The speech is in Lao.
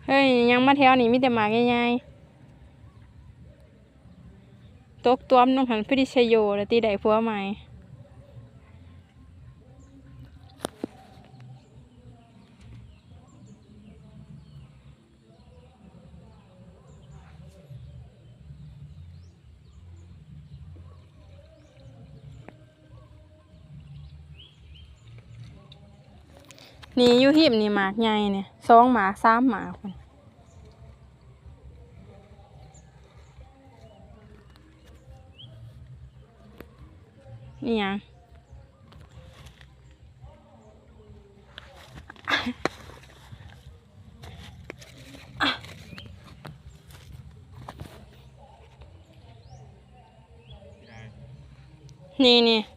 ເຮີ້ຍ ຍັງມາແຖວນີ້ມີແຕ່ໝາກໃຫຍ່ໆ. ຕົກຕວມລົງຫັ້ນ ຄືໄດ້ຊະໂຍແລ້ວຕິ ໄດ້ຜົວໃໝ່. ນີ້ຢູ່ຮິມນີ້ໝາກໃຫຍ່ນີ້ ສອງໝາກ ສາມໝາກພຸ້ນ. ອີຫຍັງ? ນີ້ໆ